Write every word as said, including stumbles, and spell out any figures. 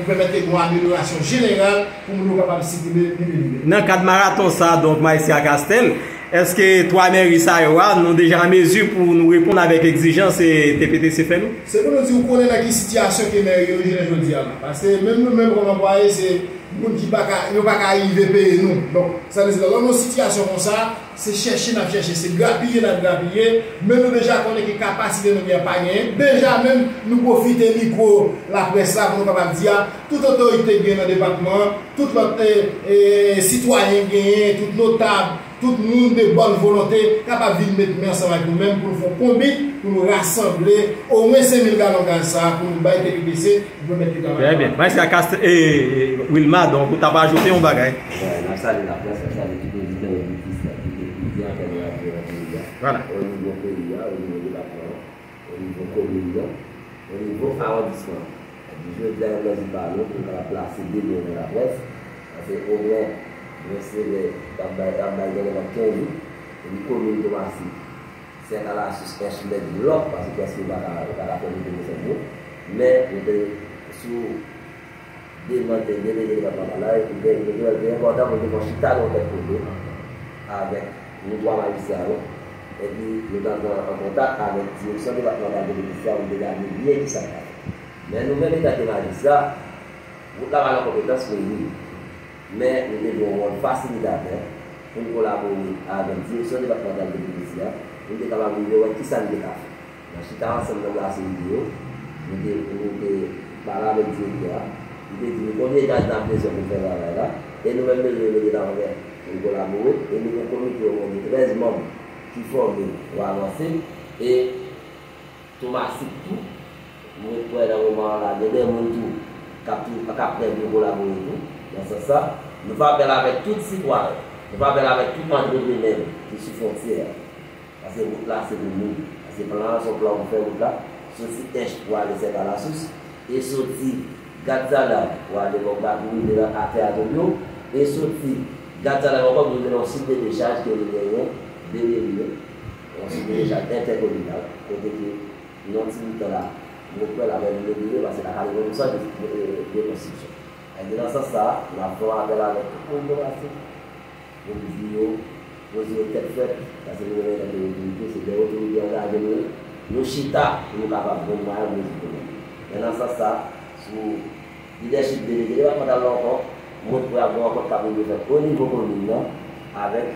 Pou pèmèt ke gen yon amelyorasyon jeneral pou moun yo kapab sikile libe libe. Nan kad maraton sa, donk, Majistra Castel, èske twa mèri sa yo a, nou deja an mezi pou nou reponn avèk egzijans e T P T C fè nou? Se pou nou di, ou konnen nan ki sitiyasyon ke mèri yo jounen jodi a la. Paske menm nou menm kòm anplwaye, se moun ki pa ka, yo pa ka rive peye nou. Donk, sa vle di, lè nou nan yon sitiyasyon konsa, se chèche n ap chèche, se grapiye n ap grapiye, men nou deja konnen ke kapasite nou gen pa genyen. Deja menm, nou pwofite mikwo laprès la pou nou kapab di a, tout otorite k gen nan depatman an, tout lòt, e, e, sitwayen k genyen, tout notab, tout moun de bòn volonte kapab vin met men ansanm ak nou menm pou nou fè yon konbit, pou nou rasanble omwen senk mil galon gaz sa a, pou nou bay T P T C, pou pèmèt li travay. Trè byen. Majistra Cast-, e, e, Wilma, donk, ou t ap ajoute yon bagay? Wi, n ap salye laprès, n ap salye tout oditè, oditris ki te plizyè antèn radyo nan peyi a. Vwala. O nivo peyi a, o nivo depatman an, o nivo komin nan, o nivo awondisman an. Epi jodi a, Elvèz di ba nou pou n kapab plase de mo nan laprès, paske omwen, mwen se lè, t ap bay, t ap bay genlè nan kenz jou, epi komin Tomasik, Sèkalasous, Ench, Lèd, Lòk, paske prèske yo pa ka, yo pa ka fè moute desann yo. Men, nou te sou demann de delege depatmantal la, epi te, te, te, te enpòtan pou nou te fè yon chita nan yon tèt kote avèk nou twa majistra yo, epi nou t antre an kontak avèk direksyon depatmantal de legliz la pou nou te gade byen kisa n ka fè. Men nou menm, etanke majistra, wout la pa nan konpetans meri. Men, nou te jwe yon wòl fasilitatè pou n kolabore avèk direksyon depatmantal de legliz la, pou n te kapab rive wè kisa n te ka fè. Nan chita ansanm nan plase ide yo, nou te, nou te pale avèk direktè a. Li te di nou konbyen gaz n ap bezwen pou n fè travay la. E nou menm, nou mete nan anvè pou n kolabore. E nou gen komite omwen de trèz manm ki fòme pou avanse. E Tomasik tou, mwen kwè nan moman an la, gen de moun tou k ap tou, k ap prè pou yo kolabore tou. Nan sans sa, nou fè apèl avèk tout sitwayen, nou fè apèl avèk tout antreprenè ki sou fwontyè a. Paske wout la se pou nou. Paske plan an se yon plan pou fè wout la, soti Ench pou ale Sèkalasous, e soti Gadzala pou ale bò Gad, pou rive nan atè a Tobyo, e soti Gadzala ankò pou rive nan yon sit de dechaj ke nou genyen de meri yo, yon sit de dechaj entèkominal, kote ke nan yon ti bout tan la, nou kwè l ap vin libere, paske l ap ale nan yon sant de, de, de rekonstriksyon. Ebyen, nan sans sa a, n ap fè yon apèl avèk tout moun Tomasik, pou n di yo, poze yo tèt frèt, paske nou menm etanke otorite, se de otorite angaje nou ye, nou chita pou nou kapab jwenn mwayen pou rezoud pwoblèm yo. Men nan sans sa, sou lidèchip delege depatmantal la ankò, mwen kwè ap gen yon rankont k ap rive fèt o nivo komin nan, avèk